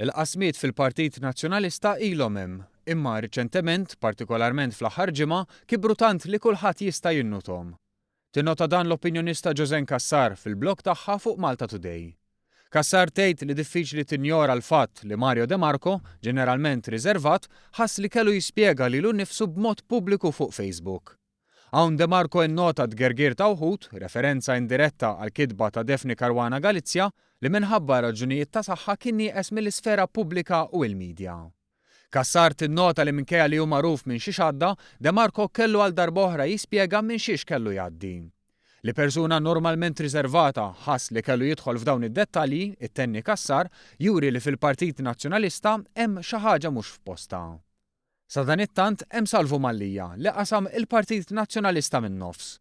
Il-qasmiet fil-Partit Nazzjonalista ilhom hemm, imma riċentement, partikolarment fl-aħħar ġimgħa, kibru tant li kulħadd jista' jinnuthom. Tinnota dan l-opinjonista Joseanne Cassar fil-blog tagħha fuq Malta Today. Cassar tgħid li diffiċli tinjora l-fatt li Mario De Marco, ġeneralment riservat, ħass li kellu jispjega lilu nnifsu b'mod pubbliku fuq Facebook. Hawn De Marco innota t-tgergir ta' wħud, referenza indiretta għall-kitba ta' Daphne Caruana Galizia, li minħabba raġunijiet ta' saħħa kien nieqes mill-isfera pubblika u l-media. Cassar tinnota li minkejja li hu magħruf minn xiex għadda, De Marco kellu għal darba oħra jispjega minn xiex kellu jgħaddi. Li persuna normalment riservata ħass li kellu jidħol f'dawn id-dettalji, ittenni Cassar, juri li fil-Partit Nazzjonalista hemm xi ħaġa mhux f'postha. Sadanittant hemm Salvu Mallia li qasam il-Partit Nazzjonalista min-nofs.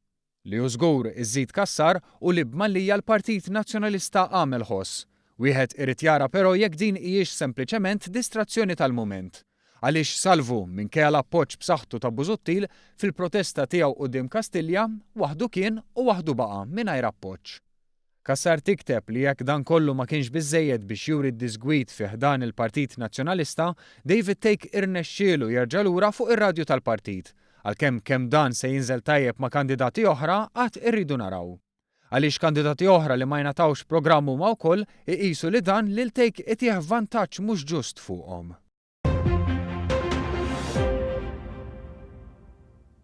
Li hu żgur, iżżid Cassar, hu li b'Mallia l-Partit Nazzjonalista għamel ħoss. Wieħed irid jara però jekk din hijiex sempliċement distrazzjoni tal-mument. Għaliex Salvu, minkejja l-appoġġ b'saħħtu ta' Busuttil, fil-protesta tiegħu quddiem Kastilja, waħdu kien u waħdu baqa' mingħajr appoġġ. Cassar tikteb li jekk dan kollu ma kienx biżżejjed biex juri d-diżgwid fi ħdan il-Partit Nazzjonalista, David Thake irnexxielu jerġa' lura fuq ir-radju tal-partit. Għalkemm kemm dan se jinżel tajjeb ma' kandidati oħra għad irridu naraw. Għaliex kandidati oħra li ma jingħatawx programm huma wkoll iqisu li dan lil Thake itih vantaġġ mhux ġust fuqhom.